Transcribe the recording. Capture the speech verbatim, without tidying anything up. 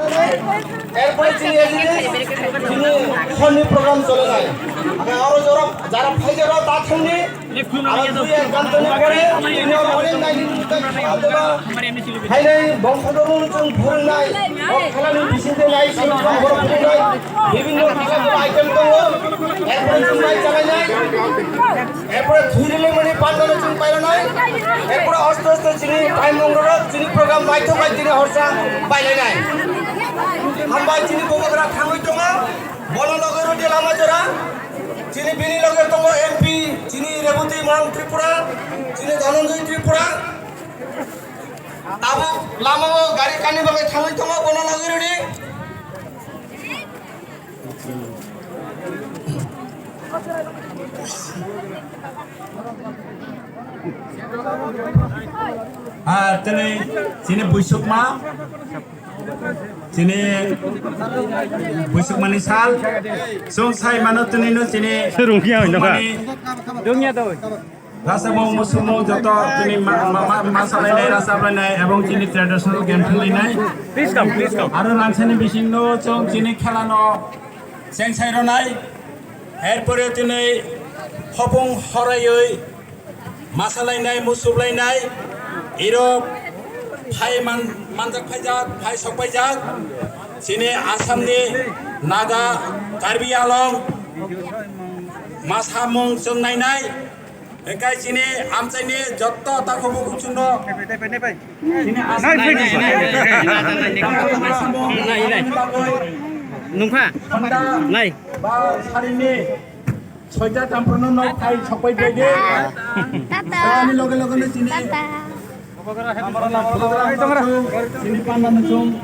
Erpore chini ejini chini honni program chole nai. Aro jora jara phai jora ta thangni. Aro dui ek ghantani pore chini honni nai ni. Hai nai bongso dorung chung phurung nai. O khelani bisingte nai sini chung borok phurung nai. Bibhinno khelani item tongo. Erpore chung nai chalai nai. Erpore thwi rwlaimani pandano chwng pailanai. Erpore aste aste chini time wngrok chini program naithok bai chini horsa pailainai. Hambai chini bubagra thangwi tongo. Bono loge rwdi lama jora. Chini bini loge tongo M P chini Reboti Mohan Tripura, chini Dhananjay Tripura. Tabuk lamao gari kani bagwi thangwi tongo bono loge rwdi. Ah, tini chini buisukma, chini buisukmani sal, sung sai mano tini no chini Rungya hoi nokha. Rungya doi. Rasa mau musumu joto tini ma-, ma-, ma-, masalai nai, rasa nai, ebong chini traditional game khelai nai. Please come, please come. Aro rangsani bising no chong chini khela no sengsai ronai. Erpore tini hopung horaioi masalainai, musuklainai, iro phai man-, manjak phaijak, phai sokpaijak. Chini Assamni Naga, Karbi Anglong, masamung chwng nainai. Engkai chini amchaini jotto takhuk bukhuk chwngno. Chini Assam. Nai, nai, nai, nai, nai. Nai, nai. Nungkha. Honda. Nai. Ba sarini soita tamprano nok thai sokpai baidi. Tata. Ani loge loge no chini. Tata. Chini panda muchung.